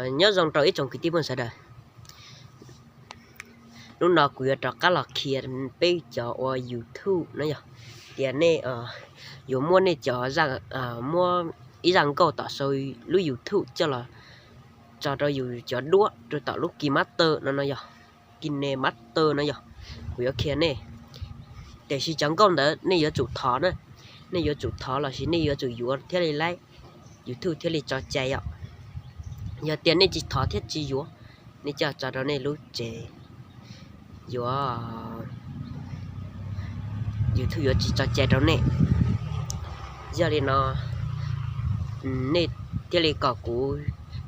Nyob zoo rau ib tsoom kwv tij phooj ywg sawv daws. Hnub no kuv yuav rov qab los qhia peb cov ua YouTube no yog tias nej yuav muab nej cov, muab ib zaj nkauj tom sau lub YouTube coj los tso rau yus cov duab rau tom lub KineMaster no no yog, KineMaster no yog, kuv yuav qhia nej. Tiam sis cov nkauj ntawd nej yuav tsum thov na, nej yuav tsum thov lossis nej yuav tsum yuav thiaj li laib, YouTube thiaj li tso cai yom. Yog tias nej tsis thov thiab tsis yuav, nej coj tso rau nej lub tsev, yuav, YouTube yuav tsis tso cai rau nej. Yog li no nej thiaj li kom kuv,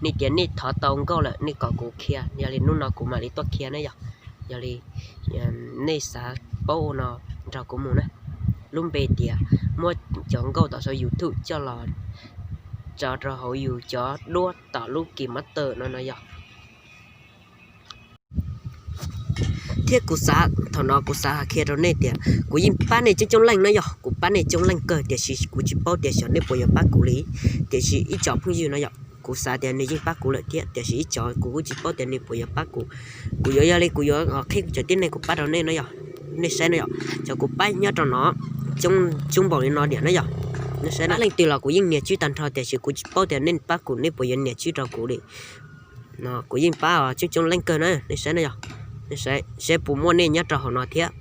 nej tias nej thov tau nkauj lawm nej kom kuv qhia, yog li hnub no kuv mam li tuaj qhia ne yog. Yog li nej xav paub no nrog kuv mus na. Lub npe tias muab cov nkauj tom sau YouTube coj los tso rau hauv yus cov duab tom lub KineMaster no no yog. Thiab kuv xav, thaum no kuv xav qhia rau nej tias kuv yeej pab nej coob coob leej no yog, kuv pab nej coob leej kawg tiam sis kuv tsis paub tias xyov nej puas yuav pab kuv li. Tiam sis ib co phooj ywg no yog kuv xav tias nws yeej pab kuv lawm thiab tiam sis ib co kuv kuj tsis paub tias nws puas yuav pab kuv. Kuv yuav, yog li kuv yuav qhia cov tib neeg kuv pab rau nej no yog. Nej saib no yog, cov kuv pab nyob rau no coob npaum li no diam no yog. Nej saib, leej twg los kuv yeej nias tswb tag nrho tiam sis kuv tsis paub tias nej pab kuv nej puas yuav nias tswb rau kuv li. Kuv yeej pab os coob coob leej kawg na, nej saib no yog. Nej saib seb puas muaj nej nyob rau hauv no thiab.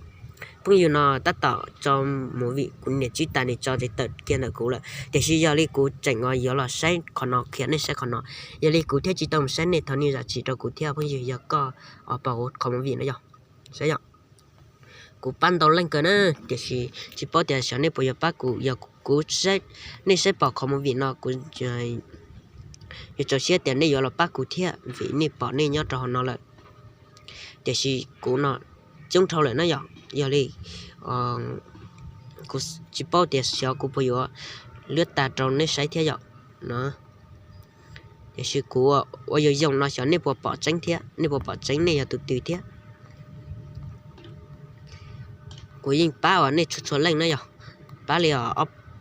Phooj ywg no tab tom tso movie, kuv nias tswb tas nws tso tsev tawm kiag ntawm kuv lawm tiam sis yog li kuv tseem yuav los saib qhov no, qhia nej saib qhov no. Yog li kuv thiaj tsis tau mus saib nej, thov nej zam txim rau kuv thiab phooj ywg, yog koj pom kuv qhov movie no yog. Saib yog, kuv pab ntau leej kawg na, tiam sis tsis paub tias xyov nej puas yuav pab kuv. Yog kuv, nej saib pom qhov movie no kuv yuav tso siab tias nej yuav los pab kuv thiab vim nej pom nej nyob rau hauv no lawm. Tiam sis kuv no coob dhau lawm na yog. Yog li kuv tsis paub tias xyov kuv puas yuav luab tas rau nej saib thiab yom. No, tiam sis kuv ua yoos yoos no xyov nej puas pom tseeb thiab, nej puas pom tseeb nej yog tus twg thiab. Kuv yeej pab uas nej txhua txhua leej na yog, pab li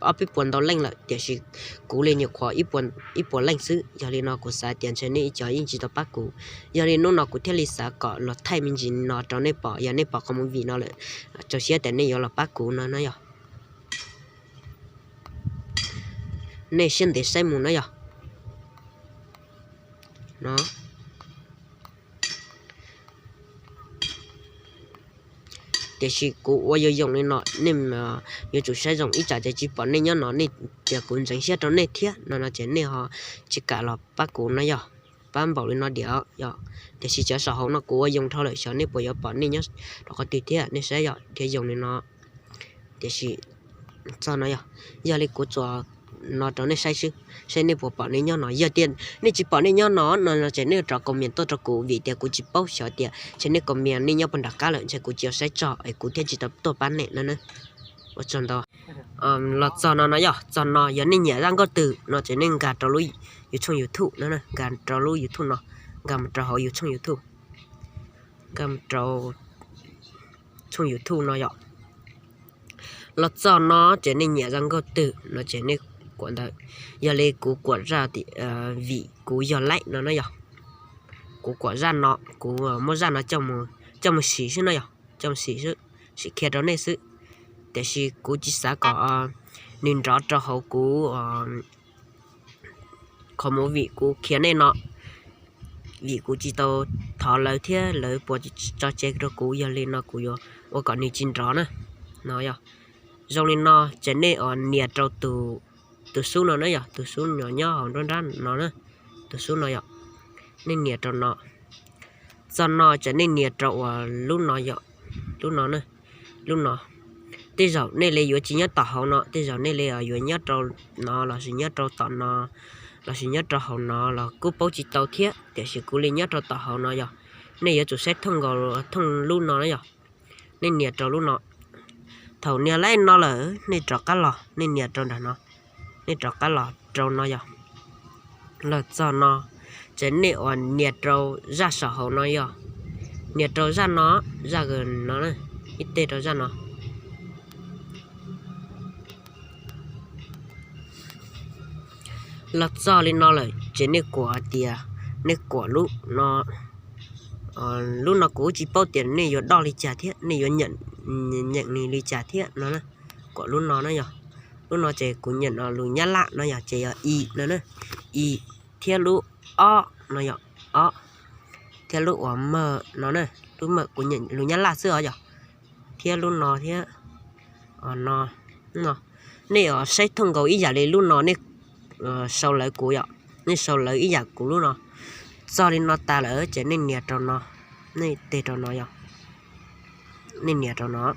ob peb puas ntau leej lawm tiam sis kuv li nyuam qhuav ib puas leej xwb. Yog li no kuv xav tias ntshe nej ib co yeej tsis tau pab kuv. Yog li hnub no kuv thiaj li xav kom los thaij me ntsis no rau nej pom, yog nej pom qhov movie no lawm, tso siab tias nej yuav los pab kuv no na yog. Nej siab ntev saib mus na yog. No, tiam sis kuv ua yoos yoos li no, nej yuav tsum saib zoo, ib tsam ces tsis pom nej nyob no, nej tias kuv ntxeev siab rau nej thiab no no ces nej ho tsis kam los pab kuv no yog. Pab npaum li no diam yog, tiam sis cov saum hauv no kuv ua yoos dhau lawm, xyov nej puas yuav pom nej nyob rau qhov twg thiab, nej saib yog dhia yoos li no. Tiam sis txog no yog, yog li kuv tsuas no rau nej saib xwb, saib nej puas pom nej nyob no. Yog tias nej tsis pom nej nyob no no ces nej rov comment tuaj rau kuv vim tias kuv tsis paub, xyov tias ntshe nej comment nej nyob puag nram qab lawm ntshe kuv tsis tau saib txog es kuv thiaj tsis tau tuaj pab nej no na. Ua tsaug ntau. Los txog no no yog, txog no yog nej nyiam zaj nkauj twg no ces nej nkag rau lub, yus tshooj YouTube no, nkag rau lub YouTube no, nkag mus rau hauv yus tshooj YouTube, nkag mus rau tshooj YouTube no yog. Los txog no ces nej nyiam zaj nkauj twg no ces nej kuam ntawd. Yog li kuv kuam zaj, vim kuv yog laib no na yog, kuv kuam zaj no, kuv muab zaj no coj mus siv xwb no yog, coj mus siv xwb, siv qhia rau nej xwb. Tiam sis kuv tsis xav kom nws nrov rau hauv kuv qhov movie kuv qhia nej no, vim kuv tsis tau thov lawv thiab lawv puas tso tseg rau kuv, yog li no kuv yuav ua kom nws tsis nrov na. No yog, zoo li no ces nej nias rau tus xub no na yog, tus xub no nyob hauv nruab nrab no na, tus xub no yog, nej nias rau no. Txog no ces nej nias rau uas lub no yog, lub no na, lub no. Tej zaum nej li yuav tsis nyob tom hauv no, tej zaum nej li yuav nyob rau no lossis nyob rau tom no lossis nyob rau hauv no los kuj paub tsis tau thiab, tiam sis kuv li nyob rau tom hauv no yog, nej yuav tsum saib thooj nkaus thooj lub no na yog. Nej nias rau lub no, thaum nias laib no lawm nej rov qab los, nej nias rau nram no, nej rov qab los rau no yog. Los txog no ces nej uas nias rau zaj saum hauv no yog, nias rau zaj no, zaj no, ib teg rau zaj no. Los txog li no lawm ces nej kuam hais tias nej kuam lub no, lub no kuv tsis paub tias nej yuav doj li cas thiab nej yuav nyeem nws li cas thiab no. Kuam lub no na yog, lub no ces kuv nyeem lus Nyab Laj no yog ces yog i no na, i, thiab lub ob no yog ob, thiab lub uas mawg no na, lub mawg kuv nyeem lus Nyab Laj xwb os yog, thiab lub no thiab no. Nej saib thooj nkaus ib yam li lub no nej sau lawv kuv yom, nej sau lawv ib yam kuv lub no. Txog li no tas lawm ces nej nias rau no, nej teg rau no yog, nej nias rau no,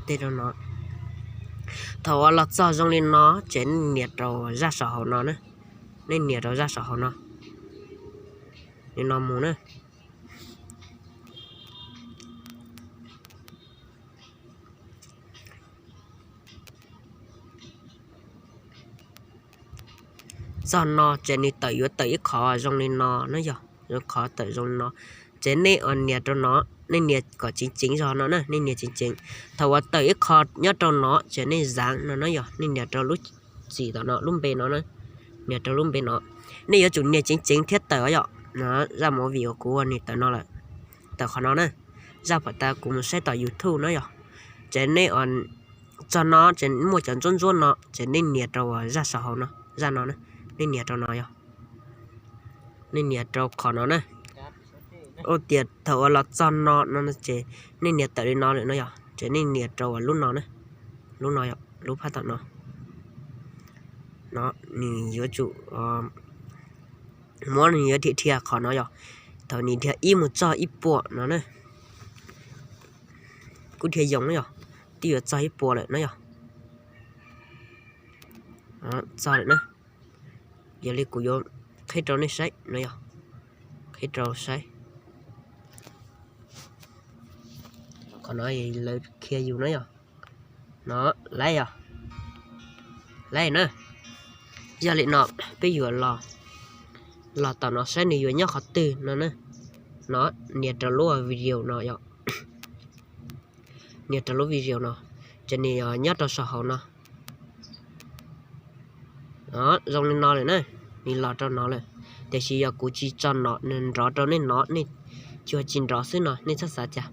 teg rau no. Thaum uas los txog zoo li no ces nej nias rau zaj saum hauv no na, nej nias rau zaj saum hauv no, li no mus na. Txog no ces nws tawm yuav tawm ib qho zoo li no na yog, qhov tawm zoo li no. Ces nej nias rau no, nej nias kom ceev ceev zog no na, nej nias ceev ceev. Thaum uas tawm ib qho nyob rau no ces nej zaav no na yog, nej nias rau lub txim tom no lub npe no, nias rau lub npe no. Nej yuav tsum nias ceev ceev thiab tawm yom. Zaj movie uas kuv ua nws tawm no lawm, tawm qhov no na, zaj pom tas kuv mus saib tom YouTube na yog. Ces nej txog no ces muaj cov ntsuab ntsuab no ces nej nias rau zaj saum hauv no, zaj no, nej nias rau no yog, nej nias rau qhov no na. Ua tias thaum uas los txog no no ces nej nias tawm li no lawm no yog, ces nej nias rau lub no na, lub no, lub phab tom no. No, nws yuav tsum muab nws yuav dhia dhia qhov no yog, thaum nws dhia ib mus txog ib puas no na, kuj dhia yoo na yog, twb yuav txog ib puas lawm na yog. Txog lawm na, yog li kuv yuav qhib rau nej saib no yog, qhib rau saib. Qhov no lawv qhia yus na yog, no, laib yog, laib na. Yog li no peb yuav los, los tom no saib nws yuav nyob qhov twg no na. No, nias rau lub video no yog, nias rau lub video no, ces nws nyob rau saum hauv no. Zoo li no lawm na, nws los rau no lawm, tiam sis yog kuv tsis tso no, nws nrov rau nej no, nej tsuas tsis nrov xwb no nej txhob xav cas.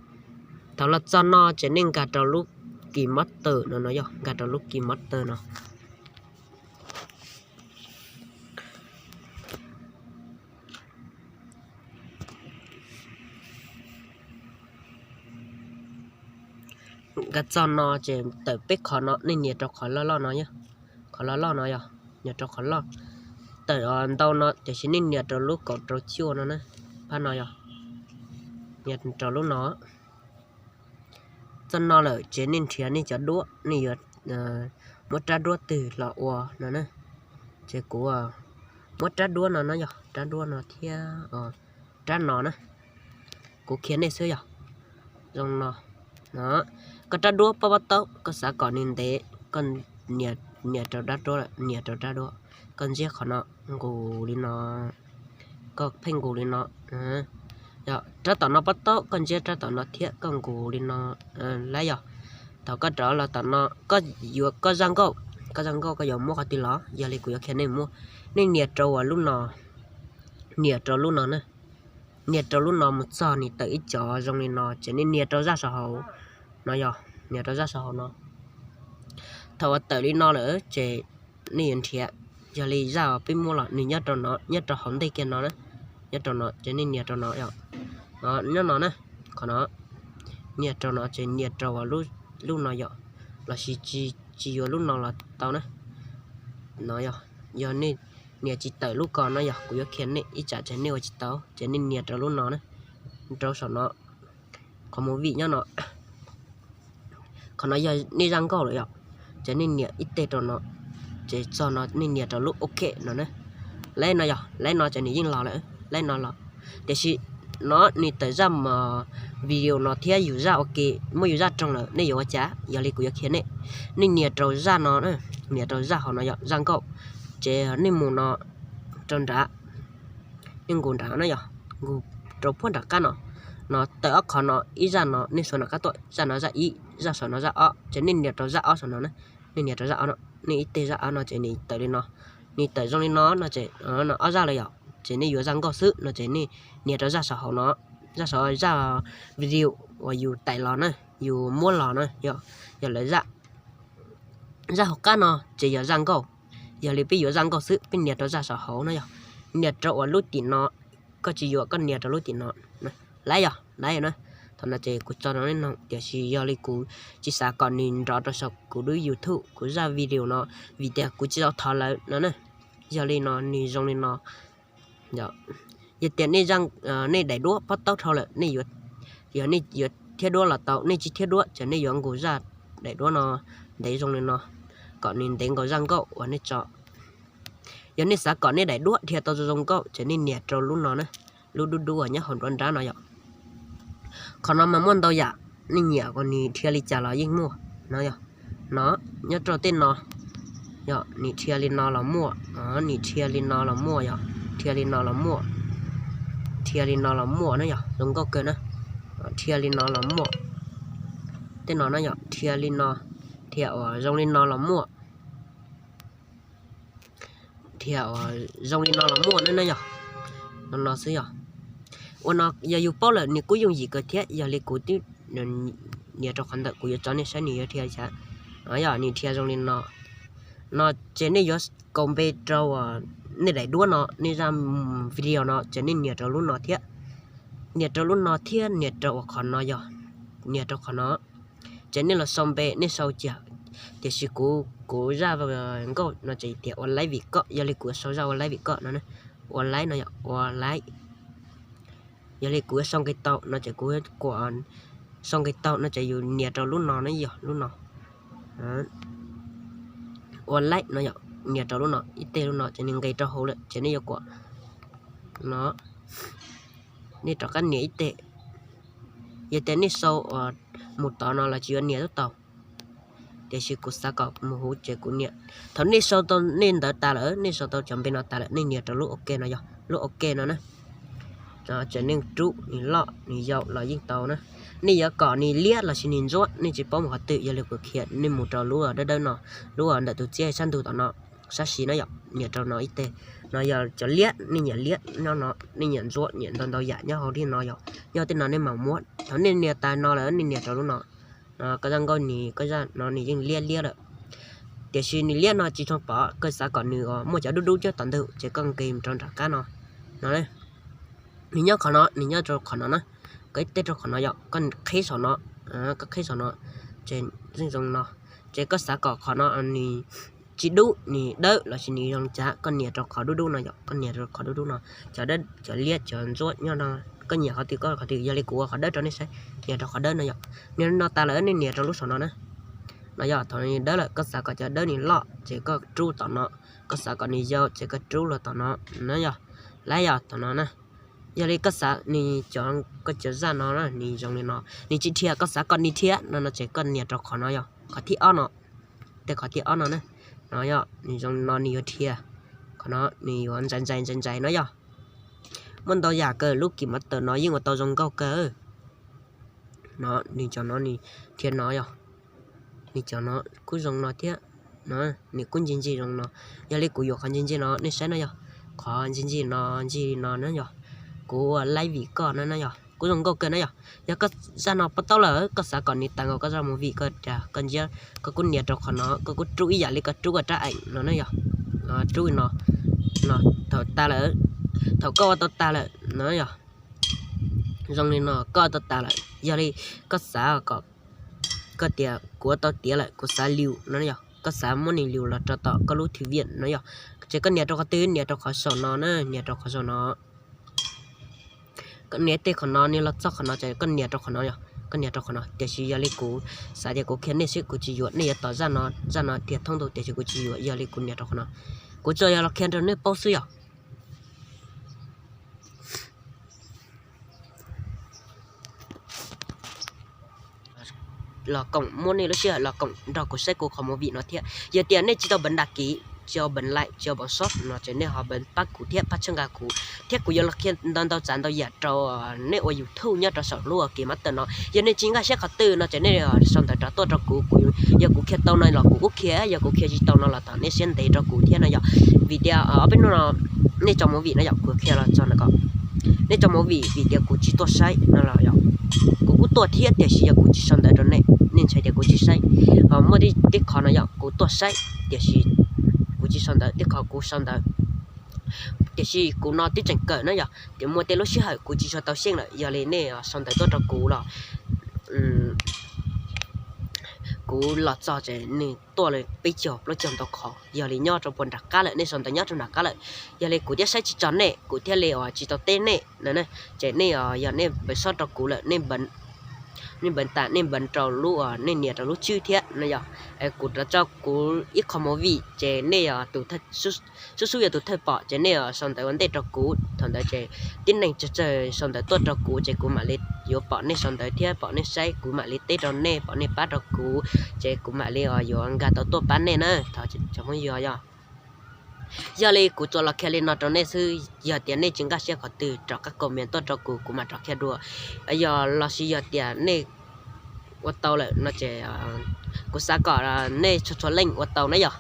Thaum los txog no ces nej nkag rau lub Kin Master no no yog, nkag rau lub Kin Master no. Nkag txog no ces tawm peb qhov no, nej nias rau qhov loj loj no, qhov loj loj no yog, nias rau qhov loj. Tawm ntau no tiam sis nej nias rau lub kaum rau cuaj no na, phab no yog, nias rau lub no. Txog no lawm ces nej nrhiav nej cov duab, nej yuav muab rab duab twg los ua no na. Ces kuv muab rab duab no na yog, rab duab no thiab rab no na. Kuv qhia nej xwb yog, zoo no. Koj rab duab pab pab taub, koj xav kom nws ntev, koj nias rau rab duab, nias rau rab duab, koj ntsiab qhov no nqus li no, koj pheej nqus li no. Yog rab tom no pab taub, koj ntsiab rab tom no thiab koj nqus li no, laib yog. Thaum koj rov los tom no, koj yuav koj zaj nkauj, koj zaj nkauj koj yuav muab qhov twg los, yog li kuv yuav qhia nej muab, nej nias rau lub no, nias rau lub no na. Nias rau lub no mus txog nws tawm ib co zoo li no ces nej nias rau zaj saum hauv no yog, nias rau zaj saum hauv no. Thaum uas tawm li no lawm ces nej yuav nrhiav, yog li zaj uas peb muab los nws nyob rau no, nyob rau hauv ntej kiag no na, nyob rau no ces nej nias rau no yog, nyob no na, qhov no, nias rau no ces nias rau lub no yog, lossis tsis yuav lub no los tau na. No yog, yog nej nias tsis tawm lub ko no yog kuv yuav qhia nej ib tsam ces nej ua tsis tau ces nej nias rau lub no na, rau saum no, qhov movie nyob no. Qhov no yog nej zaj nkauj lawm yom, ces nej nias ib teg rau no, ces txog no nej nias rau lub ok no na. Laib no yog, laib no ces nws yeej los lawm, laib no los. Tiam sis no nws tawm zaj video no thiab yus zaj ua ke, muab yus zaj roog lawm nej yuav ua cas? Yog li kuv yuav qhia nej, nej nias rau zaj no, nias rau zaj hauv no yog zaj nkauj, ces nej mus no rau nrad, nej nqus nrad no yog, nqus rau puag nram qab no, no tawm ob qhov no, ib zaj no nej xuas nram qab tuaj, zaj no zaj ib, zaj saum no zaj ob, ces nej nias rau zaj ob saum no na, nej nias rau zaj ob no, nej ib teg zaj ob no ces nws tawm li no, nws tawm zoo li no no ces no ob zaj lawm yom. ces nej yuav zaj nkauj xwb no ces nej nias rau zaj saum hauv no, zaj saum, zaj video uas yus tais los na, yus muab los na, yog lawv zaj, zaj hauv qab no ces yog zaj nkauj. Yog li peb yuav zaj nkauj xwb, peb nias rau zaj saum hauv no yog, nias rau uas lub tim no, koj tsis yuam koj nias rau lub tim no, laiv yog laiv na. Thaum no ces kuv tso rau nej noog, tiam sis yog li kuv tsis xav kom nws nrov rau saum kuv lub YouTube, kuv zaj video no, vim tias kuv tsis tau thov lawv no na. Yog li no nws zoo li no. Yog tias nej daim duab pob taub dhau lawm, nej yuav, yog nej yuav thiab duab los tau, nej tsis thiab duab ces nej yuav nkaus zaj daim duab no ntev zoo li no, kom nws ntev nkaus zaj nkauj uas nej tso. Yog nej xav kom nej daim duab dhia tau zoo zoo nkauj ces nej nias rau lub no na, lub dub dub uas nyob hauv nruab nrab no yom. Qhov no mas muaj ntau yam, nej nyiam kom nws dhia li cas los yeej muaj no yog. No, nyob rau tej no, yog nws dhia li no los muaj, nws dhia li no los muaj yog, dhia li no los muaj, dhia li no los muaj na yog, zoo nkauj kawg na. Dhia li no los muaj, tej no na yog, dhia li no, dhia uas zoo li no los muaj, dhia uas zoo li no los muaj na yog. No no xwb yog. Ua no yog yus paub lawm nws kuj yooj yim kawg thiab, yog li kuv twb nias rau qhov ntawm kuv yuav tso nej saib nws yuav dhia li cas. Yog nws dhia zoo li no, no ces nej yuav kaus npe rau nej daim duab no, nej zaj video no ces nej nias rau lub no thiab, nias rau lub no thiab nias rau uas qhov no yog, nias rau qhov no. Ces nej los sau npe, nej sau cia, tiam sis kuv, kuv zaj nkauj no ces tias ua laib vim koj, yog li kuv yuav sau zaj ua laib vim koj no, ua laib no yog ua laib. Yog li kuv yuav sau nqe tau no ces kuv kuam sau nqe tau no ces yus nias rau lub no na yog lub no. Ua laib no yog nias rau lub no, ib teg lub no ces nws nqis rau hauv lawm ces nej yuav kuam no, nej rov qab nias ib teg. Yog tias nej sau mus tod no los tsis yuav nias lub tau, tiam sis kuv xav kom mus huv ces kuv nias. Thaum nej sau tau nej ntawd tas lawm, nej sau tau cov npe no tas lawm, nej nias rau lub ok no yog lub ok no na. Ces nej rub nws loj nws yau los yeej tau na. Nej yuav kom nws liab los sis nws ntsuab nej tsis paub mus qhov twg, yog li kuv qhia nej mus rau lub dawb dawb no, lub ntawm tus txiab sab ntug tom no, sab xis na yom, nias rau no ib teg. No yog cov liab, nej nyiam liab nyob no, nej nyiam ntsuab, nyiam ntau ntau yam nyob hauv li no yog, yog tej no nej mam muab. Thaum nej nias tas no lawm nej nias rau lub no, koj zaj nkauj nws, koj zaj no nws yeej liab liab lawm. Tiam sis nws liab no tsis tshua pom, koj xav kom nws muaj cov dub dub coob tom ntug ces koj nqis rau nram qab no, no, nws nyob qhov no, nws nyob rau qhov no na, koj ib teg rau qhov no yom, koj qhib saum no, koj qhib saum no, ces zeej zoo no. Ces koj xav kom qhov no nws tsis dub, nws dawb los sis nws zoo li cas, koj nias rau qhov dub dub no yom, koj nias rau qhov dub dub no. Cov dawb, cov liab, cov ntsuab nyob no, koj nyiam qhov twg koj qhov twg, yog li kuv ua qhov dawb rau nej saib, nias rau qhov dawb no yom. Nias no tas lawm nej nias rau lub saum no na. No yog thaum nws dawb lawm koj xav kom cov dawb nws loj ces koj rub tom no, koj xav kom nws yau ces koj rub los tom no, no yog, lab yog tom no na. Yog li koj xav nws cov, koj cov zaj no na nws zoo li no nws tsis dhia, koj xav kom nws dhia no no ces koj nias rau qhov no yog qhov thib ob no, tej qhov thib ob no na. No yog nws zoo li no nws yuav dhia, qhov no nws yuav ntsais ntsais ntsais ntsais no yog. Muaj ntau yam kawg, lub KineMaster no yeej ua tau zoo nkauj kawg. No nws cov no nws dhia no yog, nws cov no kuj zoo no thiab. No nws kuj ncig ncig zoo no. Yog li kuv yuav qhov ncig ncig no nej saib no yog, qhov ncig ncig no ncig no na yog, kuv ua laib vim koj na na yog, kuj zoo nkauj kawg na yog. Yog koj zaj no poob taub lawm koj xav kom nws tas nkaus koj zaj movie koj, koj ntsia, koj kuj nias rau qhov no, koj kuj rub ib yam li koj rub koj rab eem no na yog. Rub no, no thaum tas lawm, thaum koj ua tau tas lawm no yog, zoo li no koj ua tau tas lawm, yog li koj xav kom, koj tias kuv ua tau tiav lawm kuv xav lius no yog, koj xav muab nws lius los rau tom koj lub thwv viam no yog, ces koj nias rau qhov twg, nias rau qhov saum no na, nias rau qhov saum no. Koj nias tej qhov no nws los txog qhov no ces koj nias rau qhov no yog, koj nias rau qhov no. Tiam sis yog li kuv xav tias kuv qhia nej xwb kuv tsis yuav, nej yuav tos zaj no, zaj no tias thoob ntu tiam sis kuv tsis yuav, yog li kuv nias rau qhov no. Kuv tsuas yog los qhia rau nej paub xwb yog. Los koom, muab nej lub sij hawm los koom nrog kuv saib kuv qhov movie no thiab. Yog tias nej tsis tau npawv đăng ký, tsis tau npawv like, tsis tau npawv sub no ces nej ho npawv pab kuv thiab pab txhawb nqa kuv. thiab kuv yuav los qhia ntau ntau txav ntau yam rau nej ua YouTube nyob rau saum lub KineMaster no. Yog nej tsis nkag siab qhov twg no ces nej sau ntawv rov tuaj rau kuv, kuv, yog kuv qhia tau no los kuv kuj qhia, yog kuv qhia tsis tau no los thov nej siab ntev rau kuv thiab no yom. Vim tias ob peb hnub no nej tso movie no yom, kuv qhia los txog no kom nej tso movie, vim tias kuv tsis tuaj saib no los yog kuv kuj tuaj thiab, tiam sis yog kuv tsis sau ntawv rau nej, nej ntshai tias kuv tsis saib. Ho muaj tej qho no yog kuv tuaj saib, tiam sis kuv tsis sau ntawv, tej qho kuv sau ntawv, tiam sis kuv no twb tseem kawm na yom, ces muaj tej lub sij hawm kuv tsis tshua tau xyeej lawm, yog li nej sau ntawv tuaj rau kuv los kuv los txog ces nws tuaj li peb caug plaub caug ntau qhov, yog li nyob rau puag nram qab lawm, nej sau ntawv nyob rau nram qab lawm, yog li kuv thiaj saib tsis tso nej, kuv thiaj li uas tsis tau teb nej no. Ces nej yog nej npawv xov rau kuv lawm, nej npawv tas, nej npawv rau lub, nej nias rau lub tswb thiab no yog kuv rov tso kuv ib qho movie ces nej yog tus xub xub yog tus thawj pom ces nej sau ntawv ua ntej rau kuv. Thaum ntawd ces tib neeg tsawg tsawg sau ntawv tuaj rau kuv ces kuv mam li yuav pom nej sau ntawv thiab pom nej saib, kuv mam li teb rau nej, pom nej pab rau kuv, ces kuv mam li yuav nkag tau tuaj pab nej na. Thov tsoom phooj ywg yog, yog li kuv tsuas los qhia li no rau nej xwb, yog tias nej tsis nkag siab qhov twg rov qab comment tuaj rau kuv, kuv mam rov qhia dua. Yog los sis yog tias nej ua tau lawm no ces kuv xav kom nej txhua txhua leej ua tau na yog.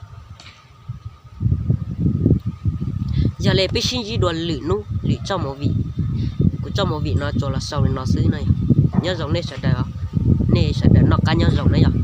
Yog li peb sib ntsib dua lwm hnub lwm txoj movie. Kuv txoj movie no tsuas los xaus li no xwb na yog. Nyob zoo nej sawv daws, nej sawv daws noj qab nyob zoo na yog.